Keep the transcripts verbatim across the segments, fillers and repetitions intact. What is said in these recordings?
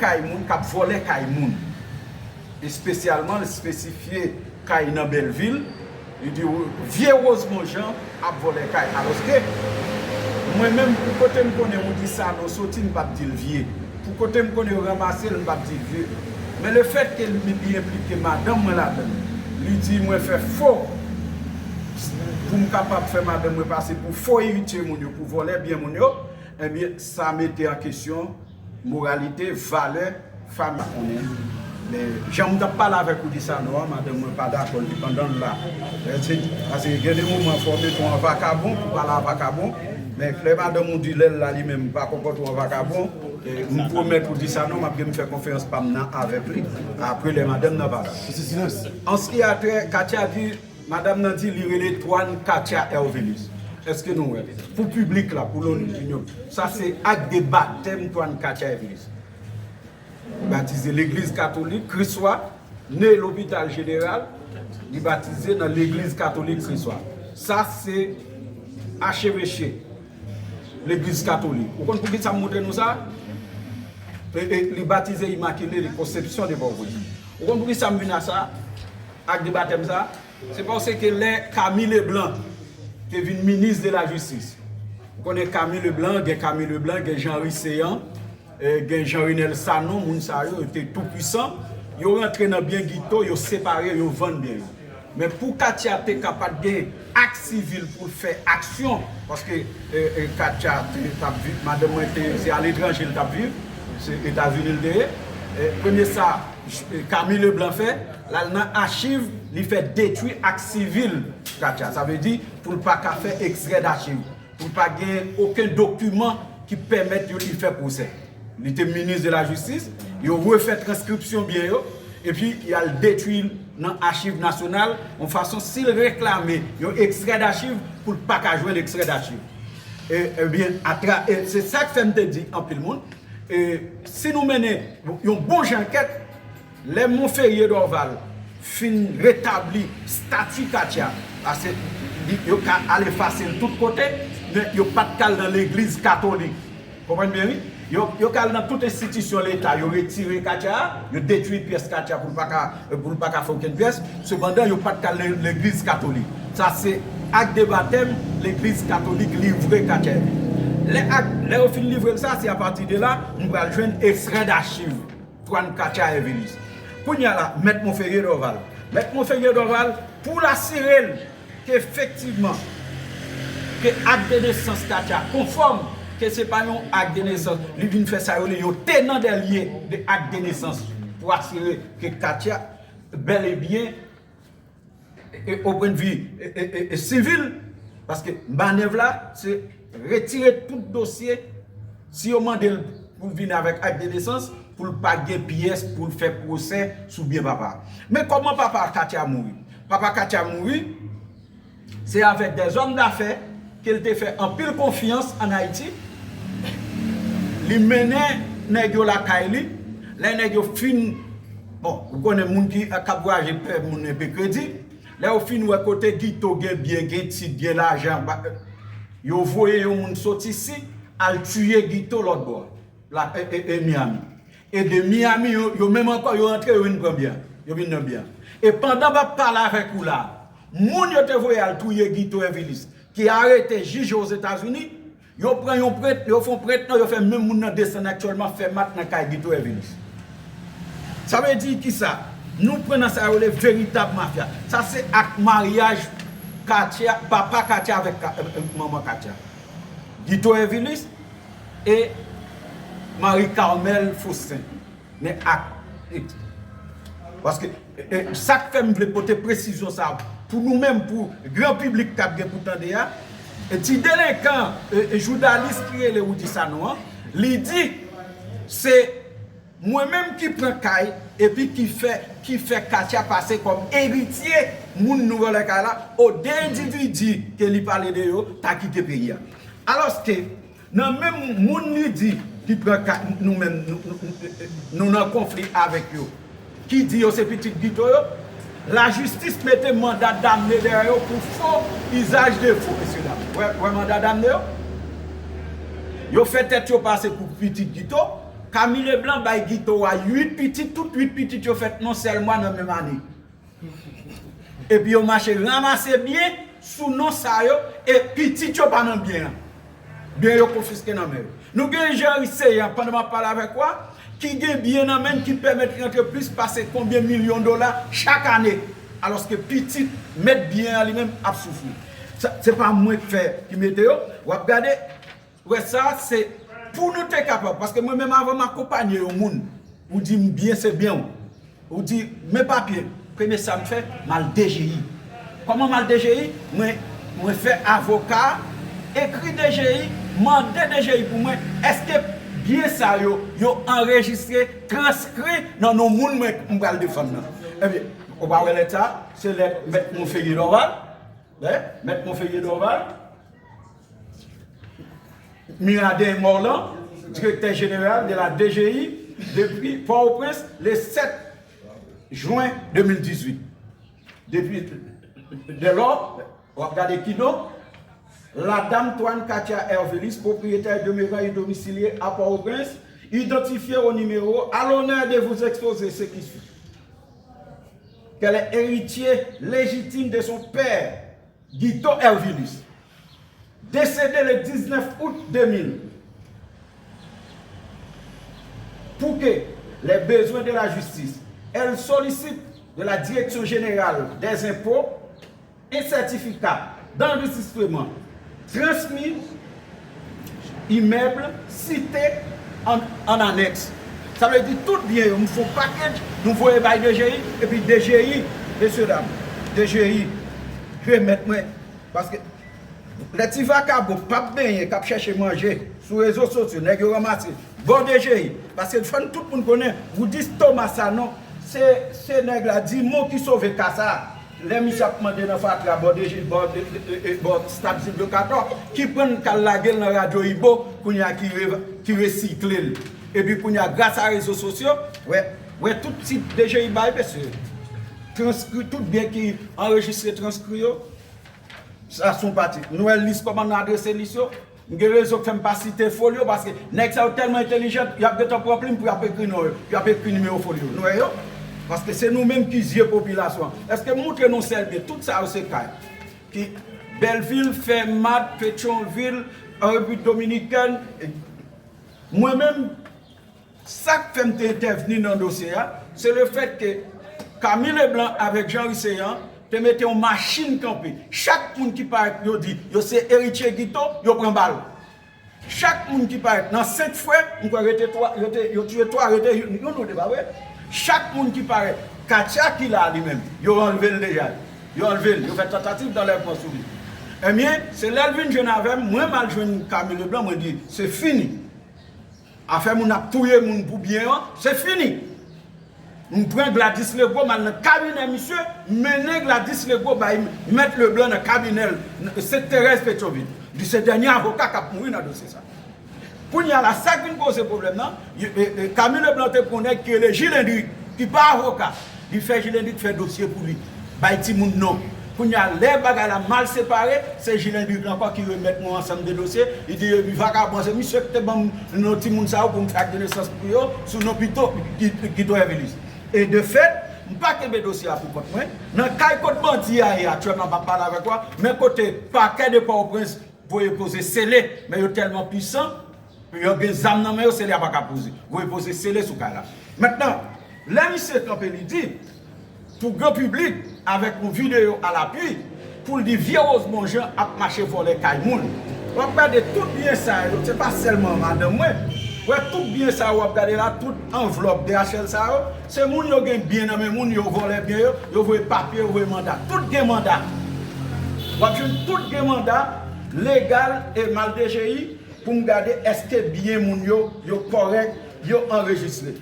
kay moun, k ap vòlè kay moun. Espesyalman, l espesifye kay nan Bèlvil. Li di, vye Rosemond Jean ap vòlè kay. Alòske, mwen menm, pou kote m konnen Roody Sanon soti, m p ap di l vye. Pou kote m konnen yo ranmase l, m p ap di l vye. Men lefètke li, li enplike madanm mwen ladan l, li di mwen fè fo pou m kapab fè madanm mwen pase pou fo eritye moun yo, pou vòlè byen moun yo, ebyen, sa mete an kesyon moralite, valè, fanmi. Konnen. Men, jan m t ap pale avèk Roody Sanon an, madanm mwen pa dakò, li di pandan l la. Lè se, paske gen de moman, fò w mete w an vakabon pou pale a vakabon. Men, lè madanm ou di lè l la, li menm, pa konpòte w an vakabon, e, m pwomèt Roody Sanon, m ap gen m fè konferans pa m nan avèk li. Apre, lè madanm nan pa la. An s ki a trè, Katia di, madanm nan di li rele Twan Katia Hervelis. Èske nou wè? Pou piblik la, pou loni, sa se ak de batèm Twan Katia Hervelis. Batize legliz katolik Kriswa, ne lopital jeneral, li batize nan legliz katolik Kriswa. Sa se acheveche legliz katolik. Ou konn poukisa m montre nou sa? E, e, li batize Imakile de Konsepsyon de Pòtoprens. Ou konn poukisa m vin a sa? Ak de batèm sa? Se paske lè Camille Leblanc te vin minis de la jistis, ou konnen Camille Leblanc, gen Camille Leblanc, gen Jean Henry Céant, e, gen Jean Renel Sanon, moun sa yo, yo te toupwisan. Yo rantre nan byen Guiteau, yo separe, yo vann byen yo. Men pou Katia te ka pa t gen ak sivil pou l fè aksyon, paske, e, e, Katia te, t ap viv, madanm mwen te, se aletranje l t ap viv, se Etazini l te ye. E, premye sa, e, Camille Leblanc fè, l al nan achiv, li fè detwi ak sivil Katia. Sa vle di, pou l pa ka fè ekstrè dachiv, pou l pa gen okenn dokiman ki pèmèt yo li fè pwosè. Li te minis de la jistis, yo refè transkripsyon byen yo, epi y al detwi l nan achiv nasyonal, yon fason si l reklame yon ekstrè dachiv, pou l pa ka jwenn ekstrè dachiv. E, ebyen, atra, e se sa k fè m te di anpil moun, e, si nou mennen yon bon jan ankèt, lè Monferrier Dorval fin retabli stati Katia, paske li, yo ka al efase l tout kote, men yo pa t ka al nan legliz katolik. Konprann byen, wi? Yo, yo ka al nan tout enstitisyon Leta, yo retire Katia a, yo detwi pyès Katia pou l pa ka, pou l pa ka fè okenn pyès. Sepandan, yo pa t ka al le-, legliz katolik. Sa se ak de batèm legliz katolik livre Katia. Lè ak, lè yo fin livre l sa, se apati de la, m pral jwenn ekstrè dachiv. Twan Katia Hervelis. Kounye a la, Mèt Monferrier Dorval. Mèt Monferrier Dorval, pou l asire l ke efektivman, ke ak de nesans Katia konfòm, ke se pa yon ak de nesans, li vin fè sa yo rele yon tenant des lieux de ak de nesans, pou asire ke Katia bèl e byen e, o pwennvi, e, e, e, e, sivil, paske manèv la, se retire tout dosye, si yo mande l pou l vini avèk ak de nesans, pou l pa gen pyès pou l fè pwosè sou byen papa. Men kòman papa Katia mouri? Papa Katia mouri, se avèk dèzòm dafè ke l te fè anpil konfyans ann Ayiti. Li mennen nèg yo lakay li. Lè nèg yo fin, bon, ou konnen moun ki, k ap vwayaje pè moun enpe kredi. Lè yo fin wè kote Guiteau gen byen, gen tit, gen lajan, ba, yo voye yon moun sot isi, al tiye Guiteau lòt bò, la, e, e, e Miami. E de Miami, yo, yo menm ankò, yo rantre, yo vin pran byen. Yo vin nan byen. E pandan m ap pale avèk ou la, moun yo te voye al touye Guiteau Hervelis, ki arete, jije Ozetazini, yo pran yon prent, yo fè yon prent, non, yo fè menm moun nan desann aktyèlman, fè mat nan kay Guiteau Hervelis. Sa vle di ki sa? Nou pran nan sa yo rele veritab mafya. Sa se ak maryaj Katia, papa Katia avèk Ka-, e, e, manman Katia. Guiteau Hervelis e Marie Carmelle Faustin. Men ak, e, paske, e, e, sa k fè m vle pote presizyon sa pou nou menm, pou gran piblik k ap gen pou tande a, e, ti delenkan, e, e, joudalis ki rele Roody Sanon an, li di se mwen menm ki pran kay epi ki fè, ki fè Katia pase kòm eritye moun nou vòlè kay la, o de endividi ke li pale de yo ta kite peyi a. Alòske, nan menm moun li di ki pran ka, nou menm, nou, nou, nou, nou nan konfli avèk yo, ki di yo se pitit Guiteau yo, lajistis mete manda damne dèyè yo pou fo, izaj de fo, mesye dam. Wè, wè manda damne yo? Yo fè tèt yo pase pou pitit Guiteau, Camille Leblanc bay Guito a uit pitit, tout uit pitit yo fèt nan sèl mwa nan menm ane. Epi yo mache ranmase byen sou non sa yo, e pitit yo pa nan byen an. Byen yo konfiske nan men yo. Nou gen Jean Riceyan, pandan m ap pale avèk ou a, ki gen byen nan men l ki pèmèt li rantre plis pase konbyen milyon dola chak ane. Alòske pitit mèt byen an li menm ap soufri. Sa, se pa mwen k fè, ki mete yo. W ap gade, wè sa, se pou nou te kapab. Paske mwen menm avan m akonpanye yon moun, ou di m byen se byen w. Ou di, men papye, premye sa m fè, m al D G I. Kòman m al D G I? Mwen, mwen fè avoka, ekri D G I, mande D G I pou mwen, èske byen sa yo, yo anrejistre, transkri nan non moun mwen m pral defann nan? Ebyen, ou pa wè lèt sa, se lèt Mèt Monferrier Dorval, wi, Mèt Monferrier Dorval, Miradin Morlan, directeur général de la D G I, depuis Port-au-Prince, le sept juin deux mille dix-huit. Depuis, dès lors, w ap gade kidonk, la dame Toine Katia Hervelis, propriétaire demeurant et domiciliée à Port-au-Prince, identifiée au numéro, a l'honneur de vous exposer ce qui suit. Qu'elle est héritière légitime de son père, Guito Hervilus, décédé le dix-neuf août deux mille, pour que les besoins de la justice, elle sollicite de la Direction générale des impôts un certificat d'enregistrement transmis, immeuble cité en, en annexe. Sa vle di tout byen yo, m fè yon package, nou voye bay D G I, epi D G I, mesye dam, D G I remèt mwen. Paske lè ti vakabon k p ap benyen, k ap chèche manje sou rezo sosyo, nèg yo ranmase bò D G I. Paske fò n tout moun konnen, Roudis Thomas Sanon, se, se nèg la, Dimon ki sove ka sa. Lè misye ap mande nan fatra bò D G, bò, e, e, e, bò Stad Zil Decatur, ki pran l k al lage l nan radyo Ibo, kounye a ki re-, ki resikle l. Epi kounye a, gras a rezo sosyo, wè, wè tout ti D G I bay, mesye. Transkri tout byen ki anrejistre, transkri yo. Sa se yon pati. Nou wè lis, kòman nou adrese lis yo. M gen rezon k fè m pa site fo l yo, paske nèg sa yo tèlman entèlijan, y ap gentan pran plim pou y ap ekri non yo, y ap ekri nimewo fo l yo. Nou wè yo? Paske se nou menm ki zye popilasyon an. Èske m montre nou sèl byen? Tout sa yo se kay. Ki Bèlvil, Fèmat, Petyonvil, an Repiblik Dominikèn. Mwen menm, sa k fè m te entèvni nan dosye a, se lefètke Camille Leblanc avèk Jean Riceyan te mete yon machin kanpe. Chak moun ki parèt, yo di yo se eritye Guito, yo pran bal. Chak moun ki parèt, nan senk frè, m kwè rete twa, rete, yo tiye twa, rete youn, youn ou de, pa vre? Chak moun ki parèt, Katia ki la li menm, yo anlve l deja. Yo anlve l, yo fè tantativ d'enlèvement sou li. Ebyen, se lè l vin jwenn avè m, mwen m al jwenn Camille Leblanc, mwen di, se fini. Afè moun ap touye moun pou byen an, se fini. M pran Gladys Legros, m al nan kabinè misye, m mennen Gladys Legros bay Mèt Leblanc nan kabinè l, Sent Terèz Petyonvil. Li se dènye avoka k ap mouri nan dosye sa. Kounye a la, sa k vin poze pwoblèm nan, e, e, Camille Leblanc te pran yon nèg ki rele Gilles Hendrick, ki pa avoka. Li fè Gilles Hendrick fè dosye pou li. Bay timoun non. Kounye a, lè bagay la mal separe, se Gilles Hendrick la ankò ki remèt mwen ansanm de dosye. Li di, epi vakabon, se misye ki te ban m non timoun sa yo pou m fè ak de nesans pou yo, sou non Pito, Guito Hervilus. E de fèt, m pa kenbe dosye a pou kont mwen. Nan kay kot bandi a ye aktyèlman, m ap pale avèk ou a, men kote pakè de Pòtoprens voye poze sele, men yo tèlman pwisan, yo gen zam nan men yo, sele a pa ka poze. Voye poze sele sou kay la. Mentnan, lè misye kanpe, li di, pou gran piblik, avèk yon videyo alapui, pou l di vye Rosemond Jean ap mache vòlè kay moun. W ap gade tout byen sa yo, se pa sèlman madanm mwen. Wè tout byen sa yo w ap gade la, tout anvlòp D H L sa yo, se moun yo gen byen nan men moun, yo vòlè byen yo, yo voye papye, yo voye manda. Tout gen manda. W ap jwenn tout gen manda legal e m al D G I pou m gade èske byen moun yo, yo kòrèk, yo anrejistre.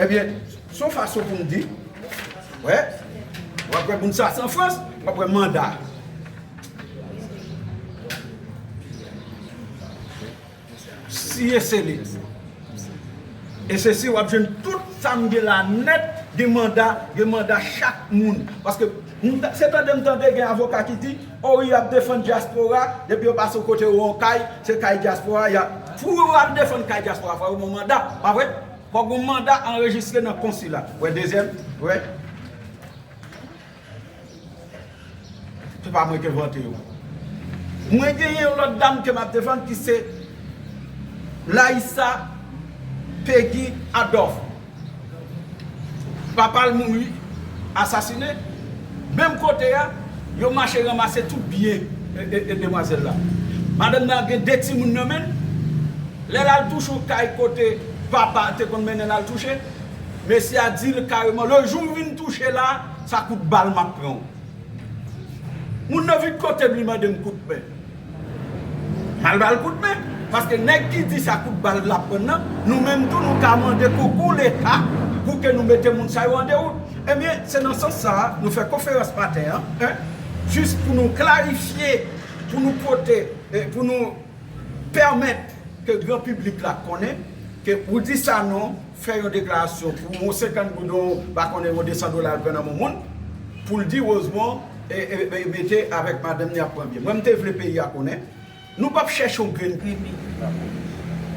Ebyen, se yon fason pou m di, wè, w ap wè moun sa se an Frans, w ap wè manda. Siye sele. E se si w ap jwenn tout sa m gen la nèt, gen manda, gen manda chak moun. Paske m ta-, se tande m tande gen avoka ki di, o, y ap defann dyaspora, depi yo pase yon kote, yo yon kay, se kay dyaspora y ap Pou yo al defann kay dyaspora, fò yo gen yon manda, pa vre? Fò gen yon manda anrejistre nan konsila. Wè, dezyèm, wè. Se pa mwen ki envante yo. Mwen genyen yon lòt dam ke m ap defann ki se Laïssa Peggy Adolphe. Papa l mouri, asasinen. Menm kote a, yo mache ranmase tout byen e, e, e demwazèl la. Madanm nan gen de timoun nan men l. Lè l al touche yon kay kote papa te konn mennen l al touche, mesye a di l kareman, le jou w vin touche la, sa kout bal m ap pran w. Moun nan vin kote m, li mande m kout men. M al ba l kout men. Paske nèg ki di sa kout bal l ap pran nan, nou menm tou nou ka mande koukou Leta pou ke nou mete moun sa yo an dewout. Ebyen, se nan sans sa a, nou fè konferans maten an, en, jis pou nou klarifye, pou nou pote, eh, pou nou pèmèt ke gran piblik la konnen ke Roudy Sanon fè yon deklarasyon pou yon senkant goud, yon, pa konnen, yon de san dola l pran nan men moun, pou l di Rosemond e, e, e mete avèk madanm li ap pran byen. Mwen, m te vle peyi a konnen, nou p ap chèche yon grenn. Remi.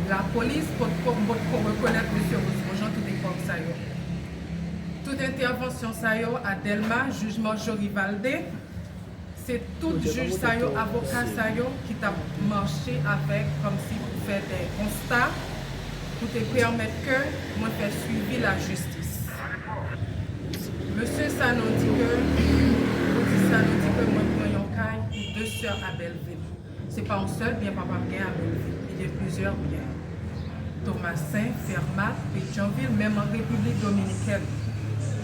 Lapolis potko, potko rekonèt mesye Rosemond Jean tout epòk sa yo. Tout entèvansyon sa yo a Dèlma, jij Marjorie Valde, se tout jij sa yo, avoka sa yo ki t ap mache avèk, kòmsi pou fè de konsta, pou te pèmèt ke mwen fè swivi lajistis. Mesye Sanon di ke, Roudy Sanon di ke mwen pran yon kay pou de sè a Bèlvil. Se pa yon sèl byen papa m gen a Bèlvil, li gen plizyè byen. Tomasen, Fèmat, Petyonvil, menm an Repiblik Dominikèn.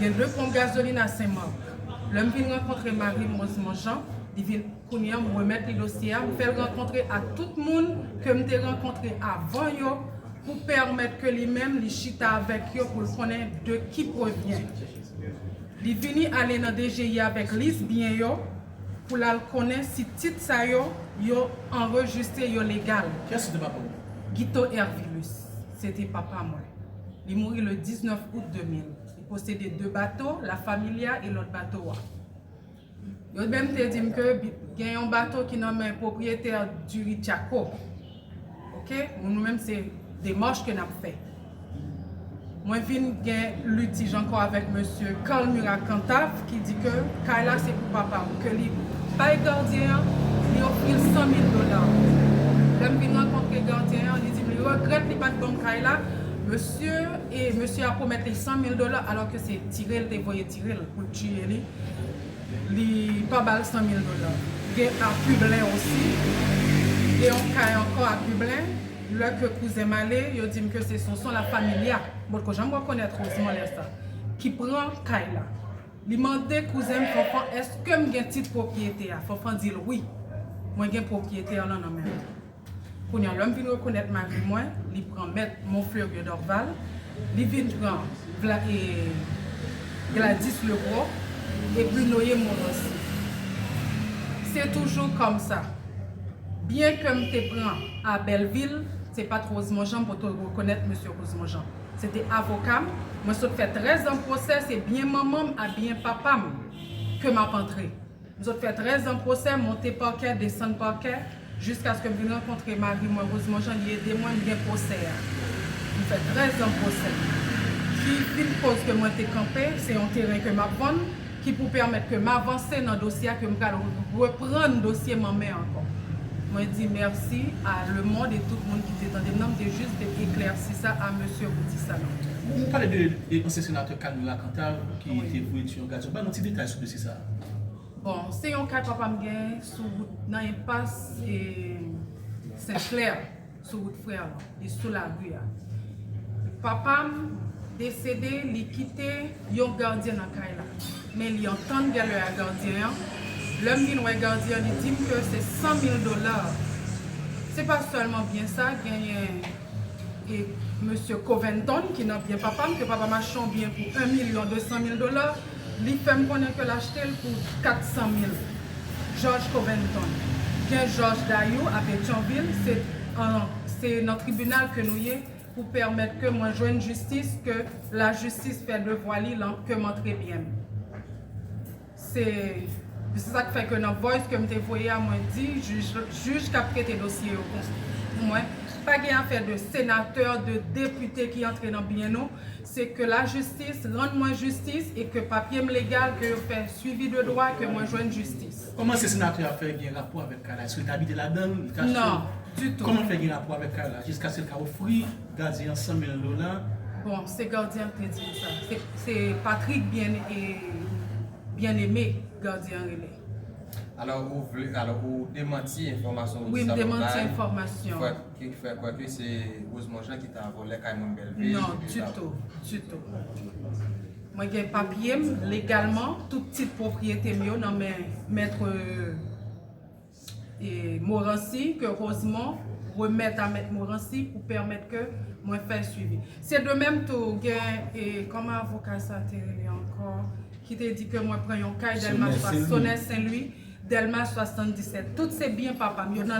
Gen de ponp gazolin a Senmak. Lè m vin rankontre mari m, Rosemond Jean, li vin, kounye a, m remèt li dosye a, m fè l rankontre ak tout moun ke m te rankontre avan yo, pou pèmèt ke li menm, li chita avèk yo, pou l konnen de ki pwovyen. Li vini ale nan D G I avèk lis byen yo, pou l al konnen si tit sa yo, yo anrejistre, yo legal. Kiyès ki te papa w? Guito Hervilus, se te papa mwen. Li mouri le diznèf out de mil. Li posede de bato, La Familia e lòt bato a. Yo menm te di m ke bi-, gen yon bato ki nan men pwopriyetè Duri Chaco. Oke? Nou menm se demach ke n ap fè. Mwen vin gen litij ankò avèk mesye Carl Murat Cantave ki di ke kay la se pou papa m, ke li bay gadyen an, li ofri l san mil dola. Lè m vin rankontre gadyen an, li di m li regrèt li pa t ban m kay la. Mesye, e mesye a pwomèt li san mil dola, alò ke se tire l te voye tire l pou l tiye li. Li pa ba l san mil dola. Gen a Piblen osi. Gen yon kay ankò a Piblen. Lè ke kouzen m ale, yo di m ke se Sonson La Familia, m potko janm rekonèt Rosemond lè sa, ki pran kay la. Li mande kouzen m Fanfan, èske m gen tit pwopriyete a? Fanfan di l wi. Mwen gen pwopriyete a lan nan men m. Kounye a, lè m vin rekonèt mari mwen, li pran mèt Monfleury Dorval, li vin pran Vla-, e, Gladys Legros, epi Noé Morancy. Se toujou kòmsa. Byen ke m te pran a Bèlvil, se pa t Rosemond Jean, m potko rekonèt mesye Rosemond Jean. Se te avoka m, mwen sot fè trèz an pwosè, se byen manman m a byen papa m ke m ap antre. M sot fè trèz an pwosè, monte pakè, desann pakè, jiskaske m vin rankontre mari mwen, Rosemond Jean, li ede mwen, m gen pwosè a. M fè trèz an pwosè. Ki fin koz ke mwen te kanpe, se yon teren ke m ap vann, ki pou pèmèt ke m avanse nan dosye a, ke m pral reprann dosye manman ankò. Mwen di mèsi a lemonn e tout moun ki te tande m nan, m te jis te eklèsi sa a mesye Roudy Sanon. Ou pale de, de ansyen senatè Carl Murat Cantave ki te voye tiye yon gadyen. Ban nou ti detay sou dosye sa a. Bon, se yon kay papa m gen sou wout, nan enpas, e, Senklè, sou wout Frè lan, li sou lari a. Papa m desede, li kite yon gadyen nan kay la. Men li antann gèlè a gadyen an. Lè m vin wè gadyen an, li di m ke se san mil dola. Se pa sèlman byen sa, genyen e mesye Covington, ki nan byen papa m, ke papa m achte yon byen pou en milyon de san mil dola, li fè m konnen ke l achte l pou kat san mil. George Covington. Gen George Dayou a Petyonvil, se, an, se nan tribinal ke nou ye pou pèmèt ke mwen jwenn jistis, ke lajistis fè devwa li lan, ke m antre byen m. Se, se sa k fè ke nan voice ke m te voye a, mwen di jij, jij k ap trete dosye yo pou, pou mwen, Pa gen afè de senatè, de depite ki antre nan byen nou. Se ke lajistis rann mwen jistis e ke papye m legal, ke yo fè swivi de dwa, ke mwen jwenn jistis. Kòman se senatè a fè gen rapò avèk kay la? Èske l te abite ladan l? Li te achte Non, l? Ditou. Kòman l fè gen rapò avèk kay la? Jiskaske l ka ofri gadyen an san mil dola? Bon, se gadyen an ki te di m sa. Se, se Patrick Bien, e, Bien-Aimé, gadyen an rele. Alò, ou vle, alò, ou demanti enfòmasyon Wi, m Gustavo demanti bay, enfòmasyon. Ki fè, ki fè kwè ke se Rosemond Jean ki ta vòlè kay moun Bèlvil. Non, ditou, ditou. Mwen gen papye m legalman, tout tit pwopriyete m yo nan men mèt e, Morancy, ke Rosemond remèt a mèt Morancy pou pèmèt ke mwen fè swivi. Se de menm tou, gen, e, kòman avoka sa te rele ankò, ki te di ke mwen pran yon kay Dèlma Sonè Sen Lwi. Sonè Sen Lwi, Dèlma swasanndisèt. Tout se byen papa m yo nan